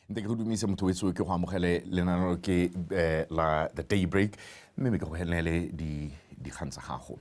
Nte ke go dumise motho wetso, ke go amogele lenaneo ke la The Daybreak, mme ke go neele dikgang tsa gago.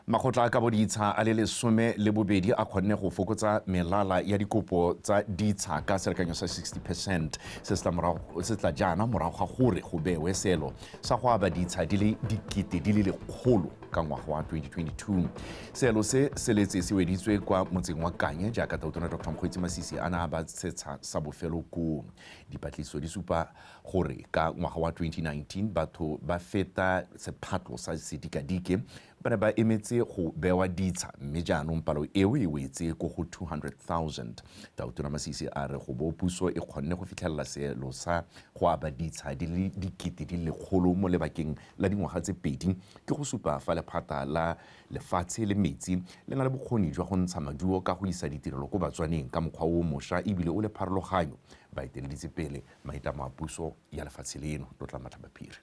Makgotla a kabo ditsha a le 12 a kgonne go fokotsa melala ya dikopo tsa ditsha ka selekanyo sa 60%. Se se tla jaana morago ga gore go bewe seelo sa go aba ditsha di le 100,000 ka ngwaga wa 2022. Seelo se se letse se weditswe kwa motseng wa Kanye, jaaka Tautona Dr Mokgweetsi Masisi a ne a ba setsha sa bofelo koo. Dipatlisiso di supa gore ka ngwaga wa 2019 batho ba feta sephatlo sa sedikadike ba ne ba emetse go bewa ditsha, mme jaanong palo eo e wetse ko go 200,000. Tautona Masisi a re go bo puso e kgonne go fitlhelela seelo sa go aba ditsha di le 100,000 mo lebakeng la dingwaga tse 2 ke go supa fa lephata la lefatshe le metsi le na le bokgoni jwa go ntsha maduo ka go isa ditirelo ko Batswaneng ka mokgwa o mošwa ebile o le pharologanyo, ba eteleditse pele maitlamo a puso ya lefatshe leno. Tlotla Matlhabaphiri.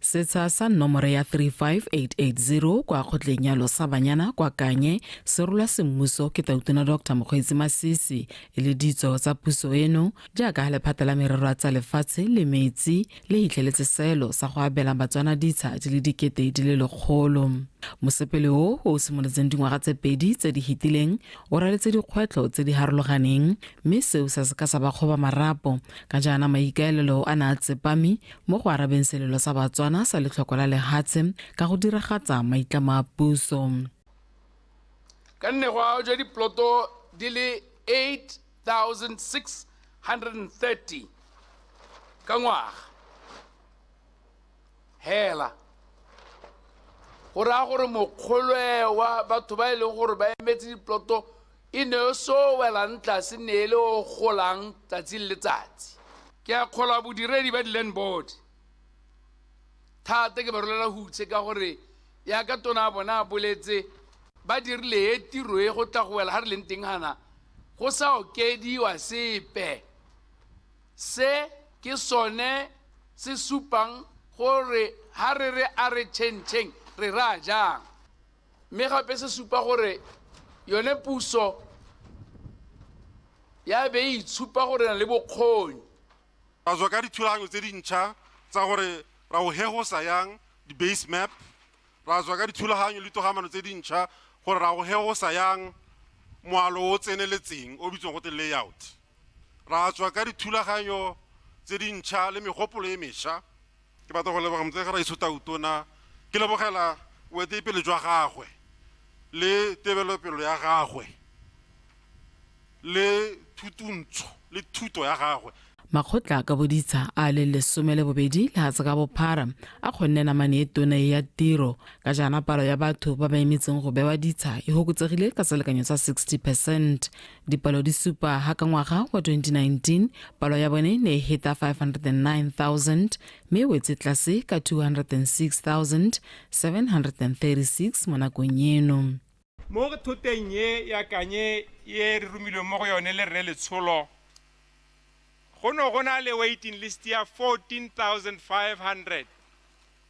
Setsha sa nomoro ya 35880 kwa kgotleng ya Losabanyana kwa Kanye se rolwa semmuso ke Tautona Dr Mokgweetsi Masisi e le ditso tsa puso eno, jaaka lephata la merero ya tsa lefatshe le metsi le hitlheletse seelo sa go abela Batswana ditsha di le 100,000. Mosepele o o simolotseng dingwaga tse 2 tse di hitileng o raletse dikgwetlho tse di harologaneng, mme seo sa se ka sa ba kgoba marapo ka jaana maikaelelo a ne a tsepame mo go arabeng selelo sa Batswana sa letlhoko la lehatshe ka go diragatsa maitlamo a puso. Ka nne go ajwa diploto di le 8630 ka ngwaga hela, go raya gore mokgolwe wa batho ba e leng gore ba emetse diploto e ne o so welang tlase, ne e le o golang tsatsi le letsatsi. Ke a kgolwa bodiredi ba di-land board thata, ke ba rolela hutshe ka gore yaka tona a bona a boletse ba dirile e tiro e go tla go wela ga re leng teng gana go sa okediwa sepe. Se ke sone se supang gore ha re re a re tšhentšheng re raya jang, mme gape se supa gore yone puso ya be e itshupa gore na le bokgoni. Ra tswa ka dithulaganyo tse dintšha tsa gore ra o hegosa yang di-base map, ra tswa ka dithulaganyo le ditogamano tse dintšha gore ra go hegosa yang moalo o tseneletseng o bitswang gote layout, ra tswa ka dithulaganyo tse dintšha le megopolo e mešwa. Ke batla go leboga Motlega Raitsho Tautona, ke lebogela boeteledipele jwa gagwe le tebelopelo ya gagwe le thutuntsho le thuto ya gagwe. Makgotla ka boditsha a le 12 lehatshe ka bophara a kgonne namane e tona e ya tiro ka jaana palo ya batho ba ba emetseng go bewa ditsha e fokotsegile ka selekanyo sa 60%. Dipalo di supa ha ka ngwaga wa 2019 palo ya bone ne e heta 509,000, mme e wetse tlase ka 206,736 mo nakong eno. Mo thoteng ye ya Kanye ye re romilweng mo go yone le rre Letsholo, go ne go na le waiting list ya 14,500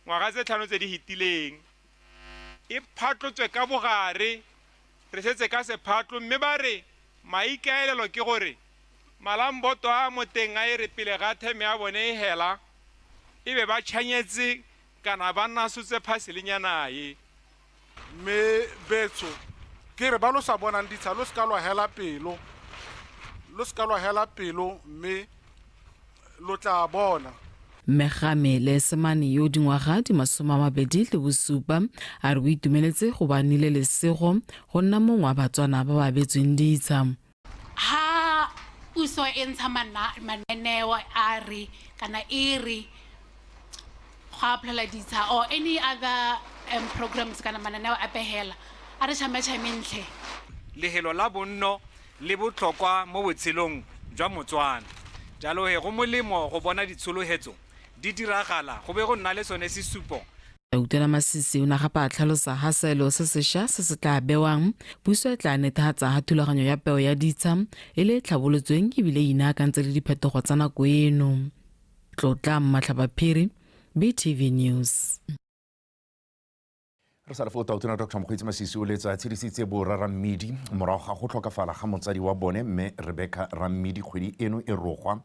ngwaga tse 5 tse di fetileng. E phatlotswe ka bogare, re setse ka sephatlo, mme ba re maikaelelo ke gore malamboto a mo teng a e re pele ga theme ya bone e hela e be ba tšhanyetse kana ba nasotse phaselenyana ye. Mme betsho, ke re ba lo sa bonang ditsha, lo seka lwa hela pelo, lo seka lwa hela pelo, mme lo tla bona. Megame le Semane yo dingwaga di 27 a re o itumeletse go ba nile lesego go nna mongwe wa Batswana ba ba abetsweng ditsha. Ha puso e ntsha mananeo a re kana e re go applyela ditsha or any other programs kana mananeo a pehela a re tšhametšhamentlhe. Lehelo la bonno le botlhokwa mo botshelong jwa Motswana, jalo he go molemo go bona ditsholohetso di diragala go be go nna le sone sesupo. Tautona Masisi o ne gape a tlhalosa ha seelo se sešwa se se tla bewang, puso e tla netefatsa ha thulaganyo ya peo ya ditsha e le e tlhabolotsweng ebile e inaakantse le diphetogo tsa nako eno. Tlotla Mmatlhabaphiri, BTV News. Re sa re fo Tautona Dr Mokgweetsi Masisi o letsa tshedisitse borra Rammidi morago ga go tlhokafala ga motsadi wa bone mme Rebecca Rammidi kgwedi eno e rogwa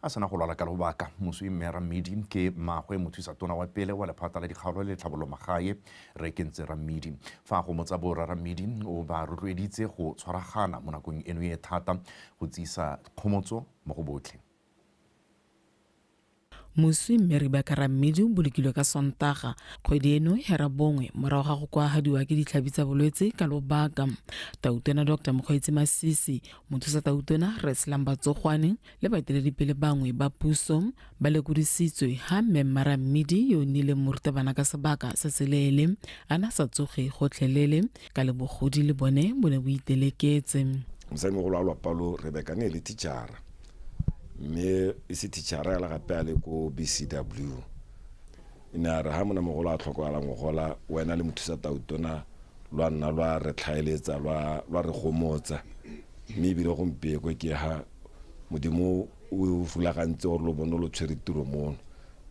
a sena go lwala ka lobaka. Moswi mme Rammidi ke mmagwe mothusa tona wa pele wa lephata la dikgaolo le tlhabololo magae re Kentse Rammidi. Fa go motsa borra Rammidi o ba rotloeditse go tshwaragana mo nakong eno e thata go tsisa kgomotso mo go botlhe. Moswi mme Rebecca Rammidi o bolokilwe ka Sontaga kgwedi eno ya rabongwe morago ga go koagadiwa ke ditlhabi tsa bolwetse ka lobaka. Tautona Dr Mokgweetsi Masisi, mothusa tautona Rre Slumber Tsogwane le baeteledipele bangwe ba puso ba lekodisitswe ha mme Mma Rammidi yo o nnileng morutabana ka sebaka se seleele a na sa tsoge gotlhelele ka lebogodi le bone bo ne bo iteleketse. Mosadimogolo wa lwapa lo Rebecca ne e le teachera, mme e se teachera ya gape a le ko BCW. E ne a re ha monamogolo a tlhokofala ngogola, wena le mothusa tautona lwa nna lwa re tlhaeletsa, lwa re gomotsa. Mme ebile gompieko ke ha Modimo o rulagantse gore lo bone lo tshwere tiro mono,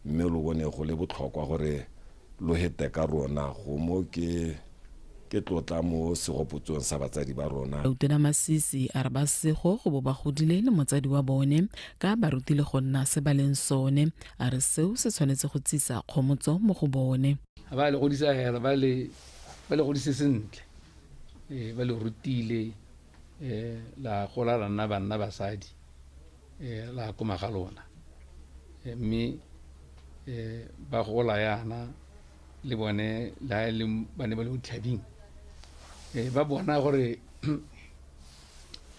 mme lo bone go le botlhokwa gore lo hete ka rona. Go mo ke tlotla mo segopotsong sa batsadi ba rona. Tautona Masisi a re ba sego go bo ba godile le motsadi wa bone ka ba rutile go nna se ba leng sone. A re seo se tshwanetse go tsisa kgomotso mo go bone. Ba le godisa hela, ba le godise sentle, ba le rutile, la gola la nna banna basadi, la koma ga lona. Mme ba gola yana le bone la le ba ne ba le mo ditlhabing, ba bona gore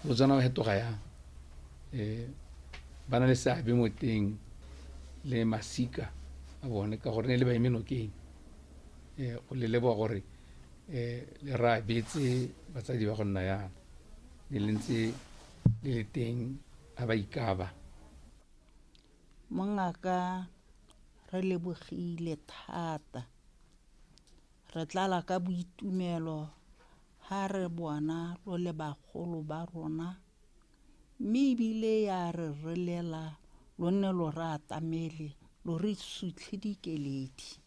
Botswana ba fetoga yang, ba na le seabe mo teng le masika a bone ka gore ne le ba eme nokeng. Go le leboga gore le re abetse batsadi ba go nna yana, le le ntse le le teng a ba ikaba. Mongaka re lebogile thata, re tlala ka boitumelo ha re bona lo le bagolo ba rona, mme ebile ya re relela lo nne lo re atamele, lo re sutlhe dikeledi.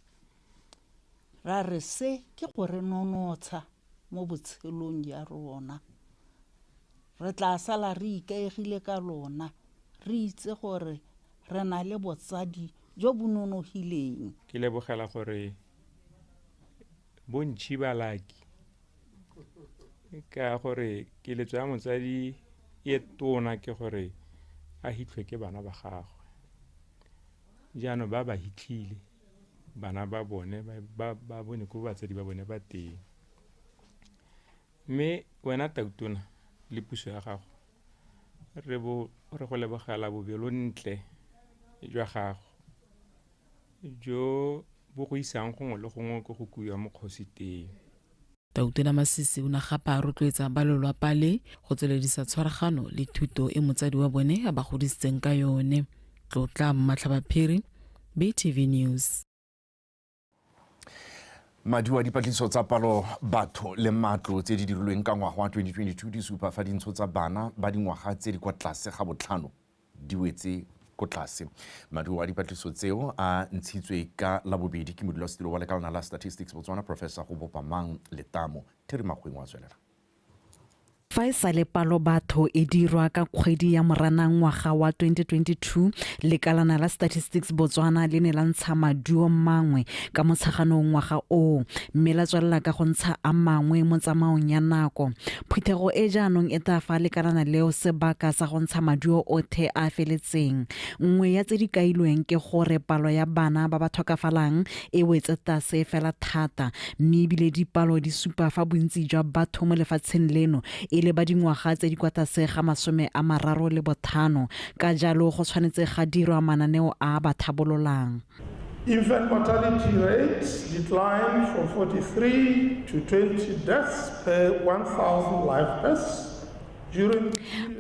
Ra re se ke go re nonotsha mo botshelong ya rona. Re tla sala re ikaegile ka lona, re itse gore re na le botsadi jo bo nonogileng. Ke lebogela gore bontšhi ba laki ka gore keletso ya motsadi e tona ke gore a hitlhwe ke bana ba gagwe. Jaanong ba ba hitlhile bana ba bone, ba bone ko batsadi ba bone ba teng. Mme wena Tautona le puso ya gago, re go lebogela bobelontle jwa gago jo bo go isang gongwe le gongwe ko go kuiwa mokgosi teng. Tautona Masisi o ne gape a rotloetsa ba lelwapa le go tsweledisa tshwaragano le thuto e motsadi wa bone a ba godisitseng ka yone. Tlotla Mmatlhabaphiri, BTV News. Maduo a dipatlisiso tsa palo batho le matlo tse di dirilweng ka ngwaga wa 2022 di supa fa dintsho tsa bana ba dingwaga tse di kwa tlase ga botlhano di wetse ko tlase. Maduo a dipatlisiso tseo a ntshitswe ka Labobedi ke modulasetilo wa lekalana la Statistics Botswana Professor Gobopamang Letamo. Theri Magweng wa tswelela. Fa e sale palo batho e dirwa ka kgwedi ya Moranang ngwaga wa 2022, lekalana la Statistics Botswana le ne la ntsha maduo mangwe ka motsheganong ngwaga oo, mme la tswelela ka go ntsha a mangwe mo tsamaong ya nako. Phuthego e jaanong e tla fa lekalana leo sebaka sa go ntsha maduo otlhe a a feletseng. Nngwe ya tse di kailweng ke gore palo ya bana ba ba tlhokafalang e wetse tlase fela thata, mme ebile dipalo di supa fa bontsi jwa batho mo lefatsheng leno e le ba dingwaga tse di kwa tlase ga 35. Ka jalo go tshwanetse ga dirwa mananeo a ba tlhabololang. Infant mortality rates declined from 43 to 20 deaths per 1,000 live births.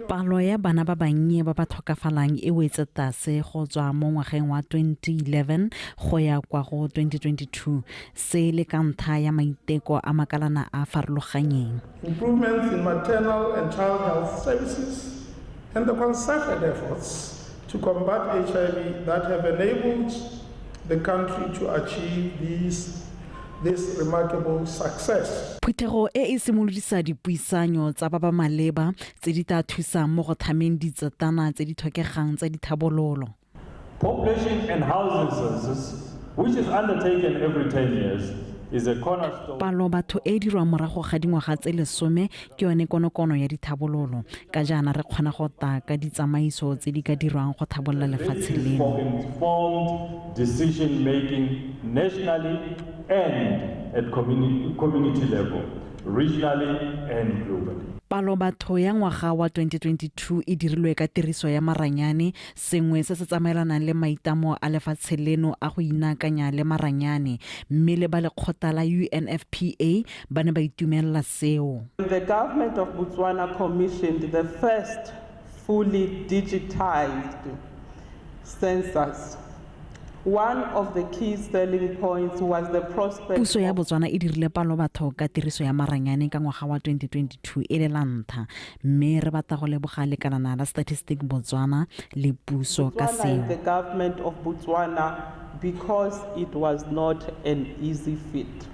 Palo ya bana ba bannye ba ba tlhokafalang e wetse tlase go tswa mo ngwageng wa 2011 go ya kwa go 2022, se le ka ntlha ya maiteko a makalana a farologanyeng. Improvements in maternal and child health services and the concerted efforts to combat HIV that have enabled the country to achieve these this remarkable success. Phuthego e e simolodisa dipuisanyo tsa ba ba maleba tse di tla thusang mo go thameng ditsatana tse di tlhokegang tsa dithabololo. Population and housing census, which is undertaken every 10 years, is a cornerstone. Palo batho e dirwang morago ga dingwaga tse 10 ke yone konokono ya dithabololo. Ka jaana re kgona go taka ditsamaiso tse di ka dirwang go thabolola lefatshe leno. For informed decision making nationally and at community level, regionally and globally. Palo batho ya ngwaga wa 2022 e dirilwe ka tiriso ya maranyane, sengwe se se tsamaelanang le maitamo a lefatshe leno a go inaakanya le maranyane, mme le ba lekgotla la UNFPA ba ne ba itumelela seo. The government of Botswana commissioned the first fully digitized census. One of the key selling points was the prospect. Puso ya Botswana e dirile palo batho ka tiriso ya maranyane ka ngwaga wa 2022 e le la ntlha, mme re batla go leboga lekalana la Statistic Botswana le puso ka seo. The government of Botswana, because it was not an easy feat.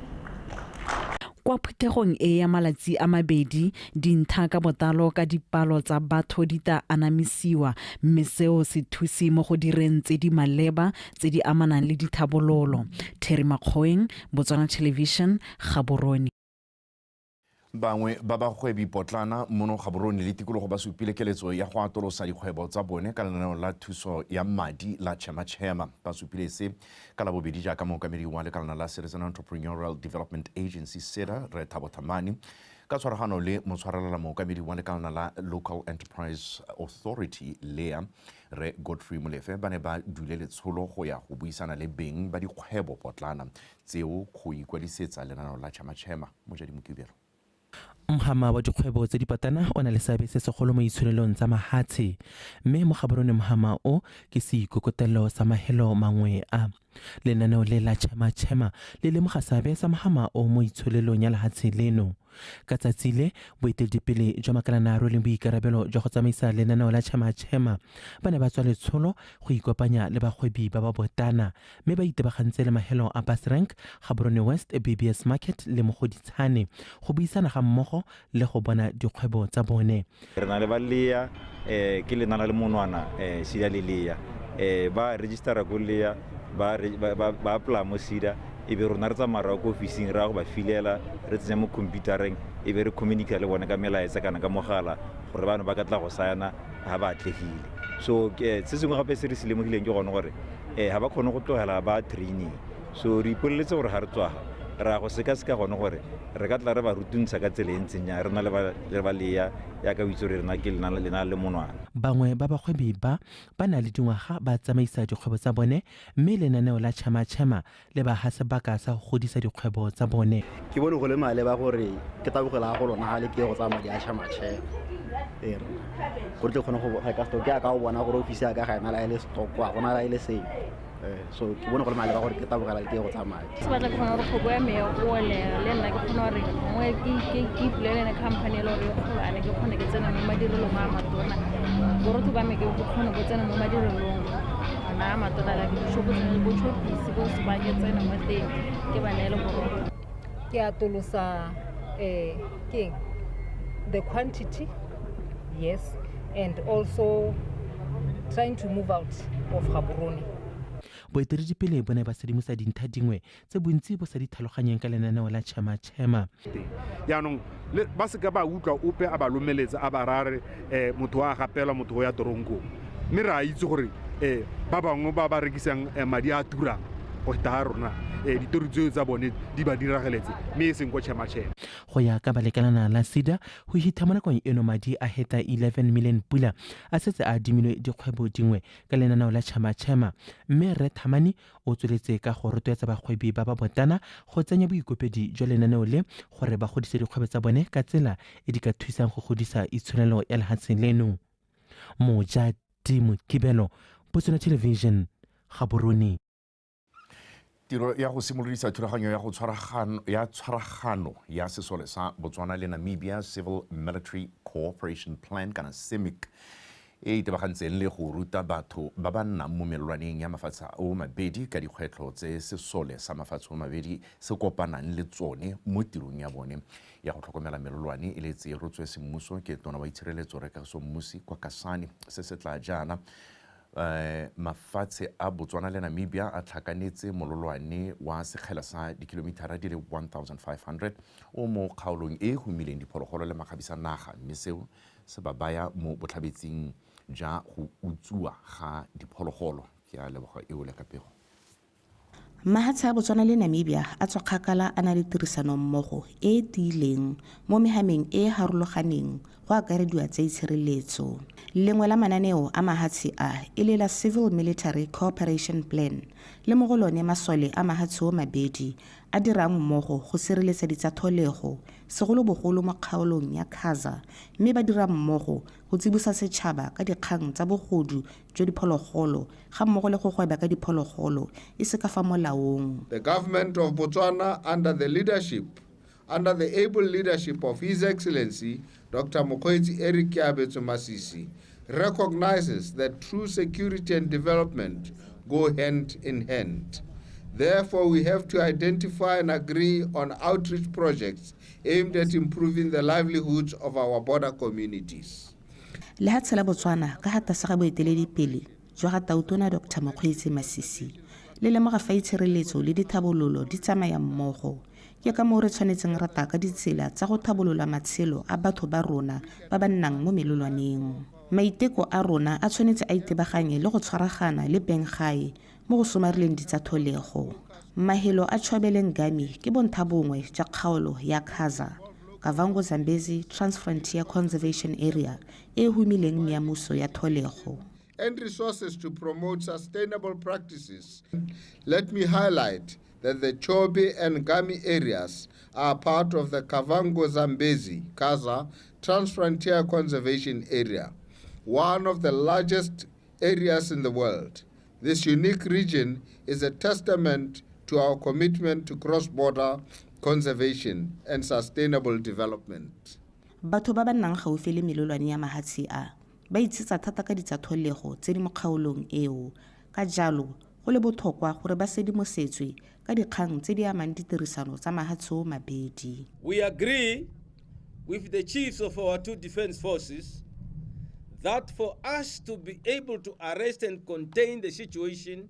Kwa phuthegong e ya malatsi a mabedi, dintlha ka botlalo ka dipalo tsa batho di tla anamisiwa, mme seo se thuse mo go direng tse di maleba tse di amanang le dithabololo. Terry Makgoeng, Botswana Television, Gaborone. Bangwe ba bagwebi potlana mono Gaborone le tikologo ba supile keletso ya go atolosa dikgwebo tsa bone ka lenaneo la thuso ya madi la Chema Chema. Ba supile se ka labobedi jaaka mookamedi wa lekalana la Citizen Entrepreneurial Development Agency SEDA, Re Thabo Thamane, ka tshwaragano le motshwarelela mookamedi wa lekalana la Local Enterprise Authority LEA, Re Godfrey Molefe, ba ne ba dule letsholo go ya go buisana le beng ba dikgwebo potlana tseo go ikwadisetsa lenaneo la Chema Chema. Mojadi Mokibelo. Mhama wa dikgwebo tse dipatana o na le seabe se segolo mo itsholelong tsa mahatshe, mme mo Gaborone mhama o ke seikokotelo sa mahelo mangwe a. Lenaneo le la Chema Chema le lemoga seabe sa mhama o mo itsholelong ya lehatshe leno. Ka tsatsi le, boeteledipele jwa makalana a rweleng boikarabelo jwa go tsamaisa lenaneo la Chema Chema ba ne ba tswa letsholo go ikopanya le bagwebi ba ba botana, mme ba itebagantse le mahelo a Bus Rank, Gaborone West, BBS Market le Mogoditshane go buisana ga mmogo le go bona dikgwebo tsa bone. Re na le ba LEA, ke lenana le monwana, SEDA le LEA, ba registera ko LEA, ba apply mo SEDA, e be rona re tsamaya re ya ko ofising re ya go ba filela, re tsenya mo computereng, e be re communicate le bone ka melaetsa kana ka mogala gore bano ba ka tla go saena ha ba atlegile. So se sengwe gape se re se lemogileng ke gone gore ha ba kgone go tlogela ba training. So re ipoleletse gore ga re tswaga re ya go sekaseka gone gore re ka tla re ba rutuntsha ka tsela e ntseng jang, re na le ba LEA yaka o itse gore rena ke lenana le monwana. Bangwe ba bagwebi ba ba na le dingwaga ba tsamaisa dikgwebo tsa bone, mme lenaneo la Chema Chema le ba ha sebaka sa go godisa dikgwebo tsa bone. Ke bone go le maleba gore ke tabogela go lona ga le ke go tsaya madi a Chema Chema, gore tle kgone go reka stock ya ka o bona gore ofisi ya ka ga ena la ele stock, ga gona la ele sengwe. So ke bone go le maleba gore ke tabogela ke go tsaya madi. Se batla ke kgona gore kgwebo ya me e gole, le nna ke kgona gore gongwe ke ipulele company e le gore e kgolwane, ke kgone ke tsena mo madirelong a matona. Borotho ba me ke kgone go tsena mo madirelong ona a matona, like dishopo tshwane le bo Choppies, bo Spar, ke tsena mo teng ke ba neele borotho. Ke atolosa ke the quantity, yes, and also trying to move out of Gaborone. Boeteledipele bo ne ba sedimosa dintlha dingwe tse bontsi bo sa di tlhaloganyeng ka lenaneo la Chema Chema. Jaanong ba seka ba utlwa ope a ba lomeletsa a ba rare motho a gapelwa motho o ya toronkong, mme re a itse gore ba bangwe ba ba rekisang madi a turang go feta ga rona, ditori tseo tsa bone di ba dirageletse, mme e seng ko Chema Chema. Go ya ka balekalana la SEDA, go hitha mo nakong eno madi a heta 11 million pula a setse a adimilwe dikgwebo dingwe ka lenaneo la Chema Chema, mme Re Thamane o tsweletse ka go rotloetsa bagwebi ba ba botana go tsenya boikopedi jwa lenaneo le gore ba godise dikgwebo tsa bone ka tsela e di ka thusang go godisa itsholelo ya lehatshe leno. Mojadi Mokibelo, Botswana Television, Gaborone. Tiro ya go simolodisa thulaganyo ya go tshwaragano ya sesole sa Botswana le Namibia Civil Military Cooperation Plan kana CIMIC e itebagantseng le go ruta batho ba ba nnang mo melelwaneng ya mafatshe a mabedi ka dikgwetlho tse sesole sa mafatshe a mabedi se kopanang le tsone mo tirong ya bone ya go tlhokomela melelwane e le tse rotswe semmuso ke tona wa itshireletso Rre Kagiso Mmusi kwa Kasane. Se se tla jaana mafatshe a Botswana le Namibia a tlhakanetse mololwane wa sekgela sa dikilomithara di le 1500 o mo kgaolong e e humileng diphologolo le makgabisa naga, mme seo se ba baya mo botlhabetsing ja go utswiwa ga diphologolo. Ke a leboga eo le ka pego. Mahatshe a Botswana le Namibia a tswa kgakala a na le tirisanommogo e e tiileng mo mehameng e e harologaneng go akarediwa tsa itshireletso. Lengwe la mananeo a mahatshe a e le la Civil Military Cooperation Plan, le mo go lone masole a mahatshe o mabedi a dirang mmogo go sireletsa ditsatlholego segolobogolo mo kgaolong ya Khaza, mme ba dira mmogo go tsibosa setšhaba ka dikgang tsa bogodu jwa diphologolo ga mmogo le go gweba ka diphologolo e se ka fa molaong. The government of Botswana under the able leadership of His Excellency Dr. Mokgweetsi Eric Keabetswe Masisi, recognizes that true security and development go hand in hand. Therefore, we have to identify and agree on outreach projects aimed at improving the livelihoods of our border communities. Lehatshe la Botswana ka ga tlase ga boeteledipele jwa ga Tautona Dr. Mokgweetsi Masisi le lemoga fa itshireletso le dithabololo di tsamaya mmogo. Ke ka moo re tshwanetseng rata ka ditsela tsa go thabolola matshelo a batho ba rona ba ba nnang mo melelwaneng. Maiteko a rona a tshwanetse a itebaganye le go tshwaragana le benggae mo go somareleng ditsatlholego. Mahelo a Chobe le Ngami ke bontlhabongwe jwa kgaolo ya Khaza, Kavango Zambezi Transfrontier Conservation Area e humileng meamuso ya tlholego. And resources to promote sustainable practices. Let me highlight that the Chobe and Ngami areas are part of the Kavango Zambezi Khaza Transfrontier Conservation Area, one of the largest areas in the world. This unique region is a testament to our commitment to cross-border conservation and sustainable development. Batho ba ba nnang gaufi le melelwane ya mahatshe a ba itshetsa thata ka ditsatlholego tse di mo kgaolong eo, ka jalo go le botlhokwa gore ba sedimosetswe ka dikgang tse di amang ditirisano tsa mahatshe o mabedi. We agree with the chiefs of our two defense forces that for us to be able to arrest and contain the situation,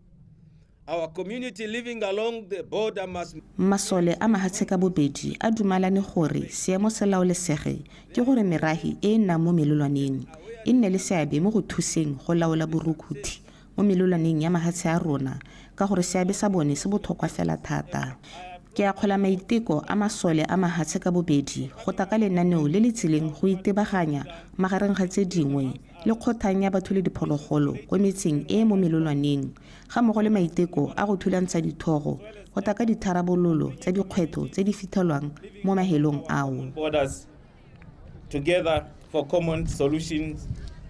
our community living along the border must... Masole a mahatshe ka bobedi a dumalane gore seemo se laolesege ke gore merahi e e nnang mo melelwaneng e nne le seabe mo go thuseng go laola borukhuthi mo melelwaneng ya mahatshe a rona, ka gore seabe sa bone se botlhokwa fela thata. Ke akgola maiteko a masole a mahatshe ka bobedi go ta ka lenaneo le le tsileng go itebaganya magareng ga tse dingwe le kgothang ya batho le diphologolo ko metseng e mo melelwaneng, ga mmogo le maiteko a go thulantsha dithogo go ta ka ditharabololo tsa dikgwetlho tse di fitlhelwang mo mahelong ao. Borders together for common solutions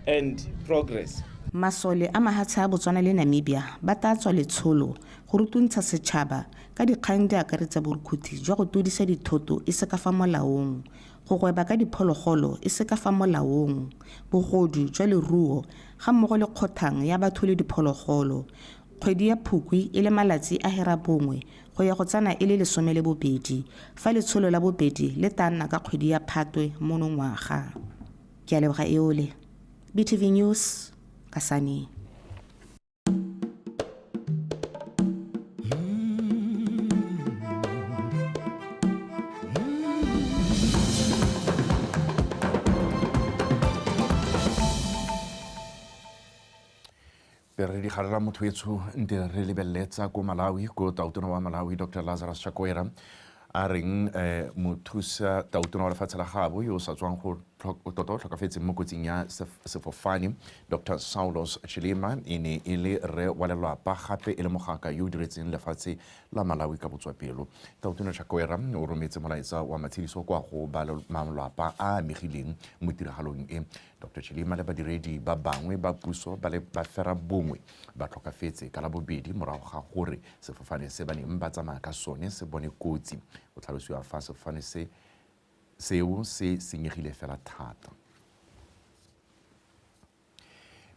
and progress. Masole a mahatshe a Botswana le Namibia ba tla tswa letsholo go rutuntsha setšhaba ka dikgang di akaretsa borukhuthi jwa go todisa dithoto e se ka fa molaong, go gweba ka diphologolo e se ka fa molaong, bogodu jwa leruo ga mmogo le kgothang ya batho le diphologolo. Kgwedi ya Phukwi e le malatsi a 9 go ya go tsena e le 12, fa letsholo la bobedi le tla nna ka kgwedi ya Phatwe monongwaga. Ke a leboga eole. BTV News, Kasane. Re di galela motho etsho nte re lebeletsa ko Malawi, ko tautona wa Malawi Dr. Lazarus Chakwera a reng mothusa tautona wa lefatshe la gabo yo o sa tswang go tota o tlhokafetseng mo kotsing ya sefofane Dr. Saulos Chilima e ne e le rre wa lelapa gape e le mogaka yo o diretseng lefatshe la Malawi ka botswapelo. Tautona Chakwera o rometse molaetsa wa matshediso kwa go ba malapa a amegileng mo tiragalong e. Dr. Chilima le badiredi ba bangwe ba puso ba le ba ferabongwe ba tlhokafetse ka labobedi morago ga gore sefofane se ba neng ba tsamaya ka sone se bone kotsi. O tlhalosiwa fa sefofane seo se senyegile fela thata.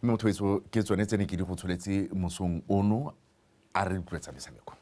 Mme motho wetso ke tsone tse ne ke di go tsholetse mosong ono, a re utlwetsa metshameko.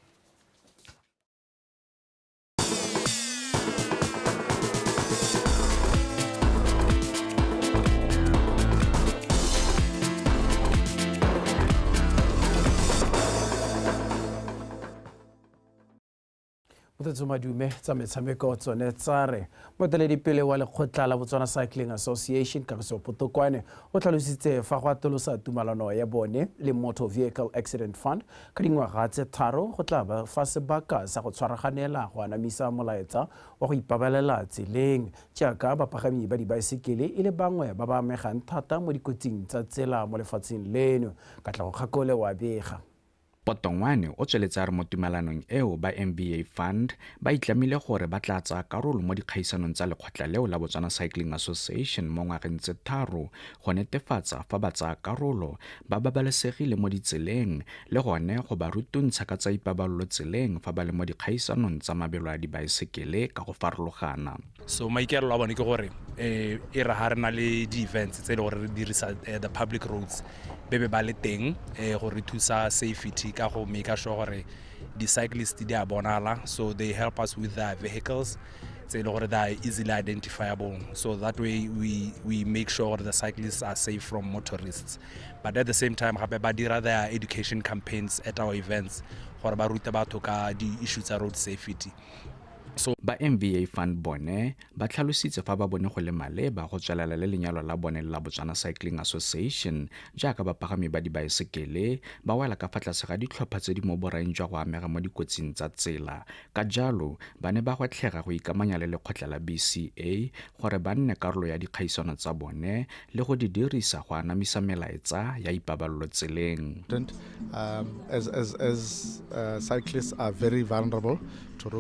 Mothatso madume tsa metshameko tsone tsa re moeteledipele wa lekgotla la Botswana Cycling Association Kagiso Potokwane o tlhalositse fa go atolosa tumalano ya bone le Motor Vehicle Accident Fund ka dingwaga tse 3 go tla ba fa sebaka sa go tshwaraganela go anamisa molaetsa wa go ipabalela tseleng jaaka bapagami ba dibaesekele e le bangwe ba ba amegang thata mo dikotsing tsa tsela mo lefatsheng leno. Katlego Kgakole wa bega. Potongwane o tsweletse a re mo tumalanong eo ba MVA Fund ba itlamile gore ba tla tsaya karolo mo dikgaisanong tsa lekgotla leo la Botswana Cycling Association mo ngwageng tse 3 go netefatsa fa ba tsaya karolo ba babalesegile mo ditseleng le gone go ba rutuntsha ka tsa ipabalelo tseleng fa ba le mo dikgaisanong tsa mabelo a dibaesekele ka go farologana. So maikaelelo a bone ke gore e re ha re na le di-events tse e le gore re dirisa the public roads be ba le teng go re thusa safety ka go make sure gore di-cyclists di a bonala, so they help us with their vehicles tse e le gore they are easily identifiable, so that way we make sure the cyclists are safe from motorists. But at the same time gape ba dira their education campaigns at our events gore ba rute batho ka di-issue tsa road safety. So ba MVA Fund bone ba tlhalositse fa ba bone go le maleba go tswelela le lenyalo la bone la Botswana Cycling Association jaaka bapagami ba dibaesekele ba wela ka fa tlase ga ditlhopha tse di mo boraing jwa go amega mo dikotsing tsa tsela. Ka jalo ba ne ba gwetlhega go ikamanya le lekgotla la BCA gore ba nne karolo ya dikgaisano tsa bone le go di dirisa go anamisa melaetsa ya ipabalelo tseleng. As cyclists are very vulnerable.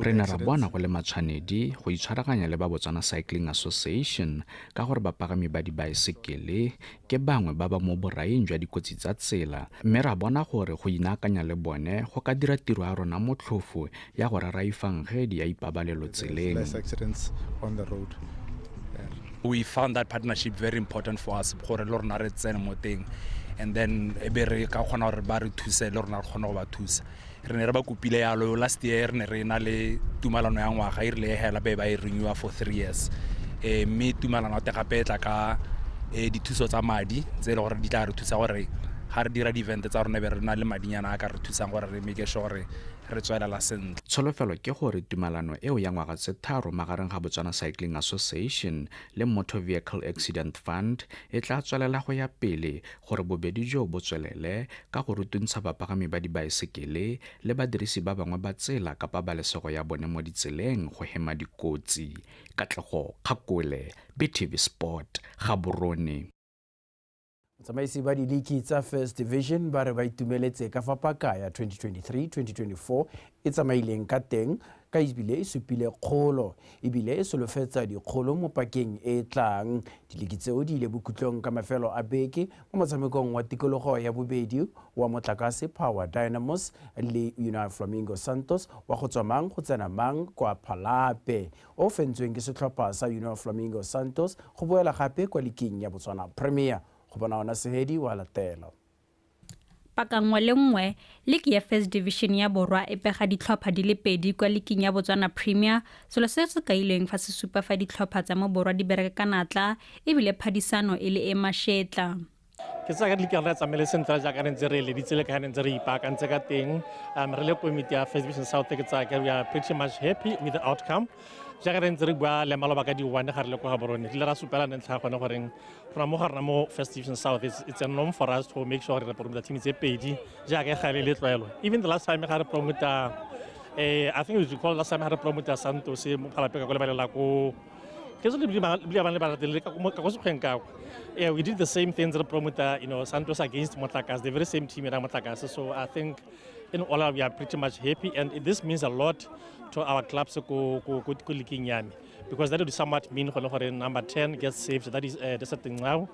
Re ne ra bona go le matshwanedi go itshwaraganya le ba Botswana Cycling Association ka gore bapagami ba dibaesekele ke bangwe ba ba mo boraing jwa dikotsi tsa tsela, mme ra bona gore go inaakanya le bone go ka dira tiro ya rona motlhofo ya go rera efangedi ya ipabalelo tseleng. We found that partnership very important for us gore le rona re tsene mo teng, and then e be re ka kgona gore ba re thuse le rona re kgone go ba thusa. Re ne re ba kopile yalo last year, re ne re na le tumalano ya ngwaga e rile hela be ba e renewa for 3 years. Mme tumalano ya teng gape e tla ka dithuso tsa madi tse e le gore di tla re thusa gore ga re dira di-event tsa rona be re na le madinyana a ka re thusang gore re make sure gore re tswelela sentle. Tsholofelo ke gore tumalano eo ya ngwaga tse 3 magareng ga Botswana Cycling Association le Motor Vehicle Accident Fund e tla tswelela go ya pele gore bobedi jo bo tswelele ka go rutuntsha bapagami ba dibaesekele le badirisi ba bangwe ba tsela ka pabalesego ya bone mo ditseleng go hema dikotsi. Katlego Kgakole, BTV Sport, Gaborone. Motsamaisi ba diliki tsa First Division ba re ba itumeletse ka fa paka ya 2023-2024 e tsamaileng ka teng ka ebile e supile kgolo ebile e solofetsa dikgolo mo pakeng e tlang. Diliki tseo di ile bokhutlong ka mafelo a beke mo motshamekong wa tikologo ya bobedi wa Motlakase Power Dynamos le United Flamingo Santos wa go tswa mang go tsena mang kwa Phalape o fentsweng ke setlhopha sa United Flamingo Santos go boela gape kwa liking ya Botswana Premier. Go bona ona Sehedi wa latela. Paka nngwe le nngwe, liki ya First Division ya Borwa e pega ditlhopha di le 2 kwa liking ya Botswana Premier, selo se se kailweng fa se supa fa ditlhopha tsa mo Borwa di bereka ka natla ebile phadisano e le e mashetla. Ke tsaya ka liki ya rona tsamaile sentle jaaka re ntse re eleditse le ka re ntse re ipaakantse ka teng. Re le komiti ya First Division South ke tsaya ka we are pretty much happy with the outcome. Jaaka re ntse re bua le maloba ka di-1 ga re le kwa Gaborone, re ile ra supela ntlha ya gone goreng rona mo ga rona mo First Division South it's a norm for us to make sure re promota team tse 2 jaaka e gale le tlwaelo. Even the last time ga re promota I think it was called last time ga re promota Santos mo Phalape ka ko lebalela ko ke se le bile ba le ka ko sekgweng ka kwa. Yeah, we did the same things re promota, you know, Santos against Motlakase, the very same team in Motlakase. So I think In all, we are pretty much happy, and this means a lot to our clubs ko leaking ya me, because that would somewhat mean gore number 10 gets saved. That is Desert now.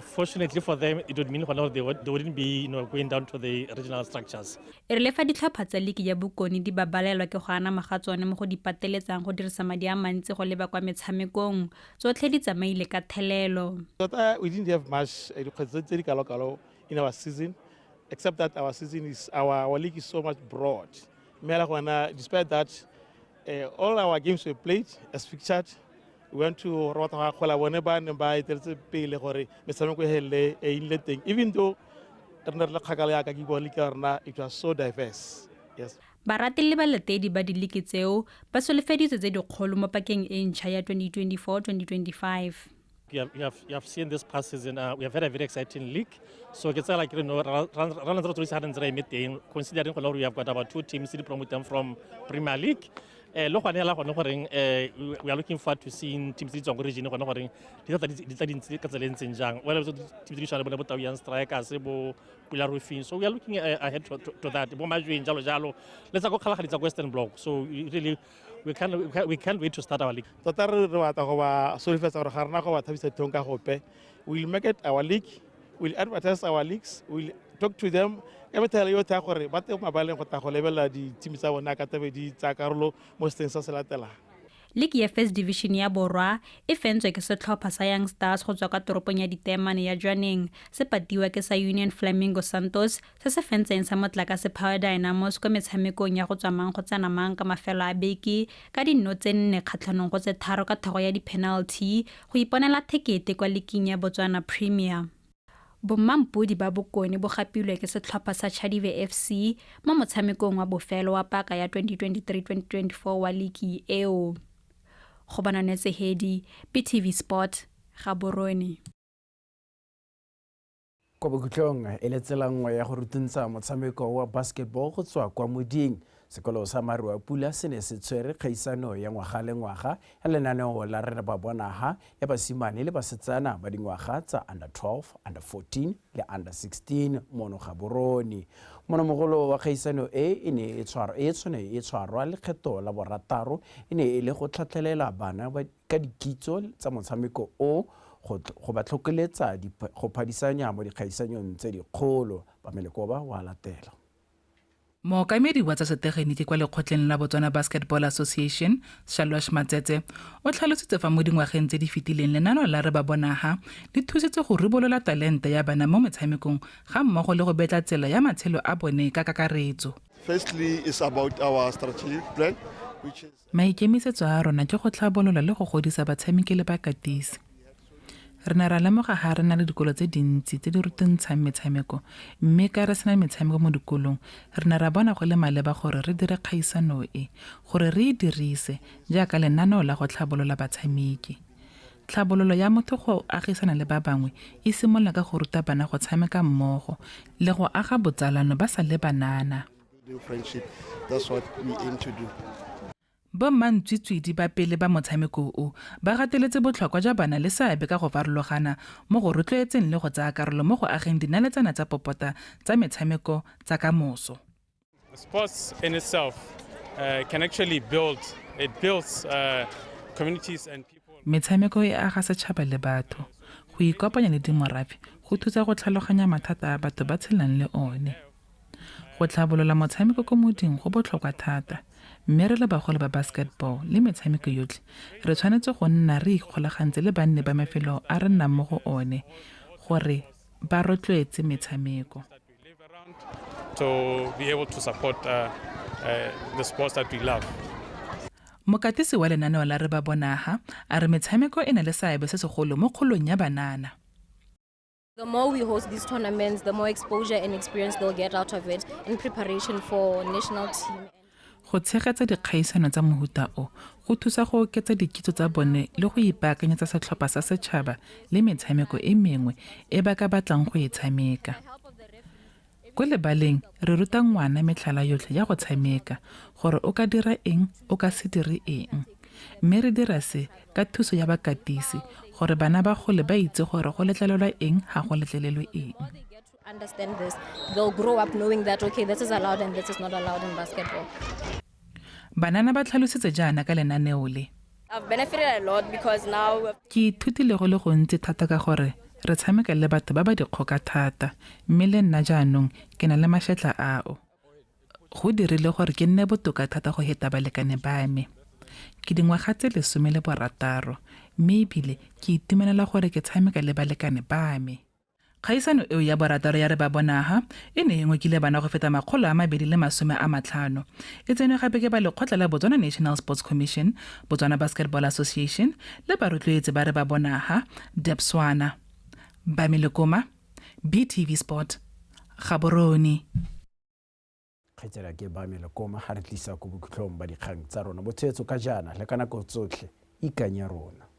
Fortunately for them, it would mean they wouldn't be going down to the regional structures. E re le fa ditlhopha tsa liki ya Bokone di babalelwa ke go anama ga tsone mo go di pateletsang go dirisa madi a mantsi go leba kwa metshamekong, tsotlhe di tsamaile ka thelelo. Tota we didn't have much dikgwetlho tse di kalo-kalo in our season, except that our season is our league is so much broad. Despite that, all our games were played as fixtured. We went to even though it was so diverse. Yes. Barati le balatedi ba diliki tseo ba solofeditswe tse dikgolo mo pakeng e ntšha ya 2024-2025. You have seen this past season, we have had a very exciting league. So it's like, considering we have got about 2 teams to promote them from Premier League. We are looking forward to seeing teams in the region. So we are looking ahead to that. Let's go Western Bloc. So really, we can't wait to start our league. We'll make it our league, we'll advertise our leagues, we'll talk to them. League ya First Division ya Borwa e fentswe ke setlhopha sa Young Stars go tswa kwa toropong ya Ditemane ya Jwaneng, se patiwa ke sa Union Flamingo Santos se se fentseng sa motlakase Power Dynamos kwa metshamekong ya go tswa mang go tsena mang ka mafelo a beke ka dinno tse 4 kgatlhanong go tse 3 ka thogo ya di-penalty go iponela thekete kwa leaking ya Botswana Premier. Bommampodi ba Bokone bo gapilwe ke setlhopha sa Chadibe FC mo motshamekong wa bofelo wa paka ya 2023-2024 wa liki eo. Gobanane Tsehedi, BTV Sport, Gaborone. Kwa bokhutlong e le tsela nngwe ya go rutuntsha motshameko wa basketball go tswa kwa moding. Sekolo sa Maruapula se ne se tshwere kgaisano ya ngwaga le ngwaga ya lenaneo la Re Ba Bonaha ya basimane le basetsana ba dingwaga tsa under 12, under 14 le under 16 mono Gaborone. Monomogolo wa kgaisano e e ne e tshwarwa lekgetho la borataro e ne e le go tlhatlhelela bana ka dikitso tsa motshameko o go ba tlhokeletsa go phadisanya mo dikgaisanyong tse dikgolo. Pamela wa latela. Mookamedi wa tsa setegeniki kwa lekgotleng la Botswana Basketball Association, Shalwash Matsetse, o tlhalositse fa mo dingwageng tse di fetileng lenaneo la Re Ba Bonaha le thusitse go ribolola talente ya bana mo metshamekong ga mmogo le go betla tsela ya matshelo a bone ka kakaretso. Firstly, it's about our strategic plan, which is Maikemisetso a rona ke go tlhabolola le go godisa batshameki le bakatisi. Re ne ra lemoga ga re na le dikolo tse dintsi tse di rutuntshang metshameko, mme ka re sena metshameko mo dikolong, re ne ra bona go le maleba gore re dire kgaisano e, gore re e dirise jaaka lenaneo la go tlhabolola batshameki. Tlhabololo ya motho go agisana le ba bangwe e simolola ka go ruta bana go tshameka mmogo le go aga botsalano ba sa le banana. That's what we aim to do. Bommantswitswidi ba pele ba motshameko o ba gateletse botlhokwa jwa bana le seabe ka go farologana mo go rotloetseng le go tsaya karolo mo go ageng dinaletsana tsa popota tsa metshameko tsa kamoso. Sports in itself can actually build, it builds communities and people. Metshameko e aga setšhaba le batho. Go ikopanya le dimorafe go thusa go tlhaloganya mathata a batho ba tshelang le one. Go tlhabolola motshameko ko moding go botlhokwa thata. Mme re le bagolo ba basketball le metshameko yotlhe re tshwanetse go nna re ikgolagantse le banne ba mafelo a re nnang mo go one gore ba rotloetse metshameko. To be able to support the sports that we love. Mokatisi wa lenaneo la Re Ba Bonaha a re metshameko e na le seabe se segolo mo kgolong ya banana. The more we host these tournaments, the more exposure and experience they'll get out of it in preparation for national team. Go tshegetsa dikgaisano tsa mohuta o go thusa go oketsa dikitso tsa bone le go ipaakanyetsa setlhopha sa setšhaba le metshameko e mengwe e ba ka batlang go e tshameka. Ko lebaleng re ruta ngwana metlhala yotlhe ya go tshameka gore o ka dira eng, o ka se dire eng. Mme re dira se ka thuso ya bakatisi gore bana ba gole ba itse gore go letlelelwa eng ga go letlelelwe eng. Understand this, they'll grow up knowing that, okay, this is allowed and this is not allowed in basketball. Banana ba tlhalositse jaana ka lenaneo le. I've benefited a lot because now Ke ithutile go le gontsi thata ka gore re tshameka le batho ba ba dikgoka thata mme le nna jaanong ke na le mašetla ao. Go dirile gore ke nne botoka thata go heta balekane ba me. Ke dingwaga tse 16 mme ebile ke itumelela gore ke tshameka le balekane ba me. Kgaisano eo ya borataro ya re ba bonaga e ne e ngokile bana go feta 250. E tsenwe gape ke ba lekgotla la Botswana National Sports Commission, Botswana Basketball Association le barotloetsi ba re ba bonaga Debswana. Bamile Koma, BTV Sport, Gaborone. Kgaitsela ke Bamile Koma ga re tlisa ko bokhutlhong ba dikgang tsa rona botshetso ka jaana le ka nako tsotlhe ikanya rona.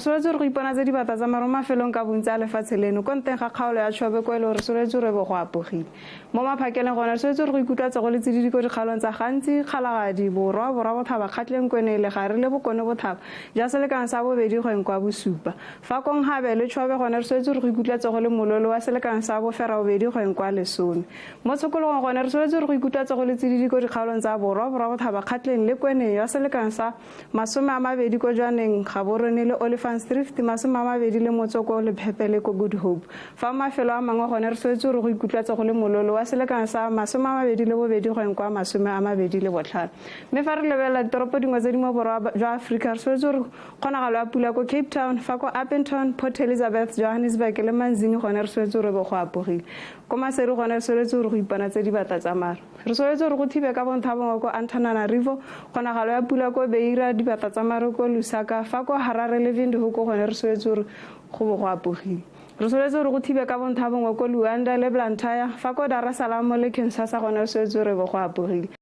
Soletse gore go iponatse dibata tsa maro mafelong ka bontsi a lefatshe leno ko nteng ga kgaolo ya Chobe ko e le gore soletse gore bo go apogile. Mo maphakeleng gone re soletse gore go ikutlwatse go le tsididi ko dikgaolong tsa Gantsi, Kgalagadi, Borwa, Borwa Bothaba, Kgatleng, Kweneng, Legare le Bokone Bothaba, ja selekano sa 2 go kwa 7. Fa kong Habe le Chobe gone re soletse gore go ikutlwatse go le mololo wa selekano sa 8 go kwa 10. Mo tshokologong gone re soletse gore go ikutlwatse go le tsididi ko dikgaolong tsa Borwa, Borwa Bothaba, Kgatleng le Kweneng ya selekano sa 20 ko Jwaneng, Gaborone le Olifants Drift, 23 ko Lephepe le ko Good Hope. Fa mafelo a mangwe gone re soletse gore go ikutlwatse go le mololo wa selekano sa 22 go kwa 25. Mme fa re lebelela ditoropo dingwe tse di mo borwa jwa Aforika re soletse gore kgonagalo ya pula ko Cape Town, fa ko Upington, Port Elizabeth, Johannesburg le Manzini gone re soletse gore bo go apogile. Ko Maseru gone re soletse gore go iponatse dibata tsa maru. Re soletse gore go thibe ka bontha bongwe ko Antananarivo, kgonagalo ya pula ko Beira, dibata tsa maru ko Lusaka, fa ko Harare le Windhoek gone re soletse gore go bo go apogile. Re soletse gore go thibe ka bontha bongwe ko Luanda le Blantyre, fa ko Dar es Salaam le Kinshasa gone re soletse gore bo go apogile.